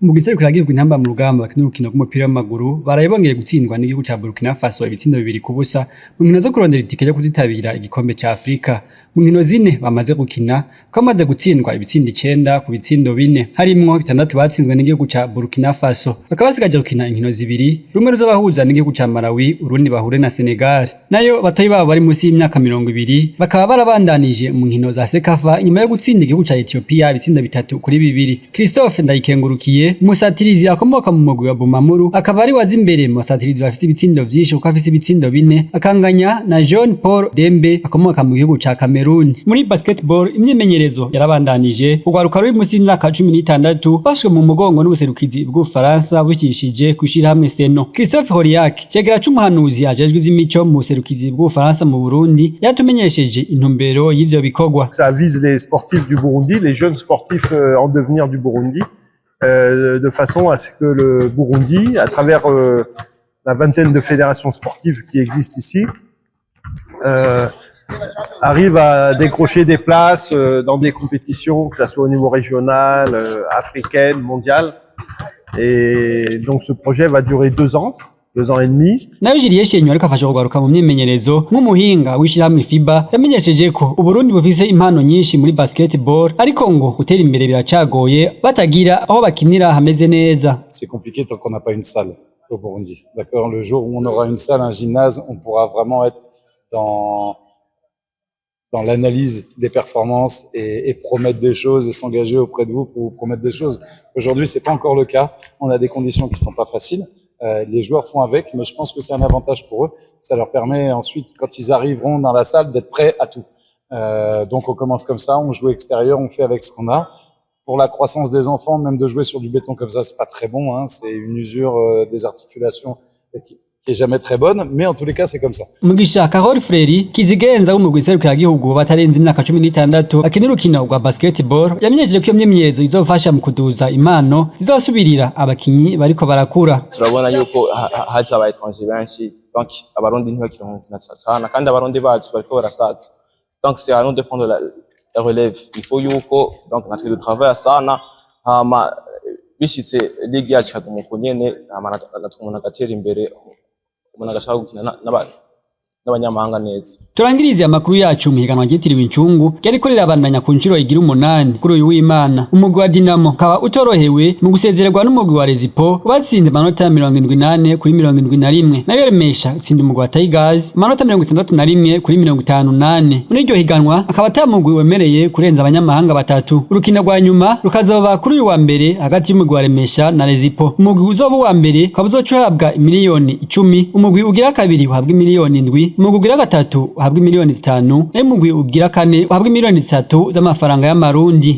Mu giserukiragihugu Intamba mu Rugamba bakina urukino rw'umupira w'amaguru baraye bongeye gutsindwa n'igihugu ca Burkina Faso ibitsindo 2-0 mu nkino zo kurondera itike yo kuzitabira igikombe ca Afrika. Mu nkino zine bamaze gukina, bamaze gutsindwa ibitsindo 9 ku bitsindo 4, harimwo bitandatu batsinzwe n'igihugu ca Burkina Faso. Bakaba basigaje gukina inkino zibiri, rumwe ruzobahuza n'igihugu ca Malawi, urundi bahure na Senegal. Nayo batoyi babo bari musi y'imyaka 20 bakaba barabandanije mu nkino za CECAFA inyuma yo gutsinda igihugu ca Ethiopia ibitsindo 3-2. Christophe Ndayikengurukiye, umusatirizi akomoka mu mugwi wa Bumamuru, akaba ari waza imbere mu basatirizi bafise ibitsindo vyinshi kuko afise ibitsindo 4, akanganya na Jean Paul Dembe akomoka mu gihugu ca Cameroon. Muri basketball, imyimenyerezo yarabandanije. Urwaruka ruri musi y'imyaka 16 bafashwe mu mugongo n'ubuserukizi bw'Ubufaransa bukishije kw'ishirahamwe Seno. Christophe Horiak, cegera c'umuhanuzi ajejwe ivy'imico mu buserukizi bw'Ubufaransa mu Burundi, yatumenyesheje intumbero y'ivyo bikorwa. Ça vise les sportifs du Burundi, les jeunes sportifs en devenir du Burundi, de façon à ce que le Burundi, à travers la vingtaine de fédérations sportives qui existent ici, arrive à décrocher des places dans des compétitions, que ce soit au niveau régional, africaine, mondial. Et donc ce projet va durer 2 ans, 2 ans et demi. Nayo Julien Shenyo ariko afasha kugaruka mu myimenyerezo nk'umuhinga w'ishirahamwe FIBA, yamenyesheje ko Uburundi bufise impano nyinshi muri basketball, ariko ngo gutera imbere biracagoye batagira aho bakinira hameze neza. C'est compliqué tant qu'on n'a pas une salle au Burundi. D'accord. Le jour où on aura une salle, un gymnase, on pourra vraiment être dans l'analyse des performances et promettre des choses et s'engager auprès de vous pour vous promettre des choses. Aujourd'hui, c'est pas encore le cas. On a des conditions qui sont pas faciles. Les joueurs font avec, mais je pense que c'est un avantage pour eux. Ça leur permet ensuite, quand ils arriveront dans la salle, d'être prêts à tout. Donc on commence comme ça, on joue extérieur, on fait avec ce qu'on a. Pour la croissance des enfants, même de jouer sur du béton comme ça, c'est pas très bon, hein. C'est une usure des articulations qui est jamais très bonne, mais en tous les cas, c'est comme ça. Mugisha Carole Freri, kizigenza w'umugwi serukiragihugu batarenze imyaka 16 akina urukino rwa basketball, yamenyesheje ko iyo myimenyerezo izofasha mu kuduza impano zizosubirira abakinyi bariko barakura. Turabona yuko haje aba étranger benshi, donc Abarundi ntibakironka gukina sana, kandi Abarundi bacu bariko barasaza. Donc c'est à nous de prendre la relève. Il faut yuko donc natwe dutravaille sana, hama bishitse ligue yacu ikaguma uko nyene, hama natwe umuntu agatera imbere, umuntu agashaka gukina n'abanyamahanga neza. Turangirize amakuru yacu mu higanwa ryitiriwe Incungu ryariko rirabandanya ku nshuro igira umunani kuri uyu w'Imana. Umugwi wa Dinamo ukaba utorohewe mu gusezererwa n'umugwi wa Rezipo batsinze amanota 74-71. Nayo Remesha utsinda umugwi wa Tigers amanota 61-54. Muri iryo higanwa akaba ata mugwi wemereye kurenza abanyamahanga batatu. Urukino rwa nyuma rukazoba kuri uyu wa mbere hagati y'umugwi wa Remesha na Rezipo. Umugwi uzoba uwa mbere ukaba uzoca uhabwa imiliyoni 10, umugwi ugira kabiri uhabwa imiliyoni 7, umugwi ugira gatatu uhabwa imiliyoni 5, nayo umugwi ugira kane uhabwa imiliyoni 3 z'amafaranga y'Amarundi.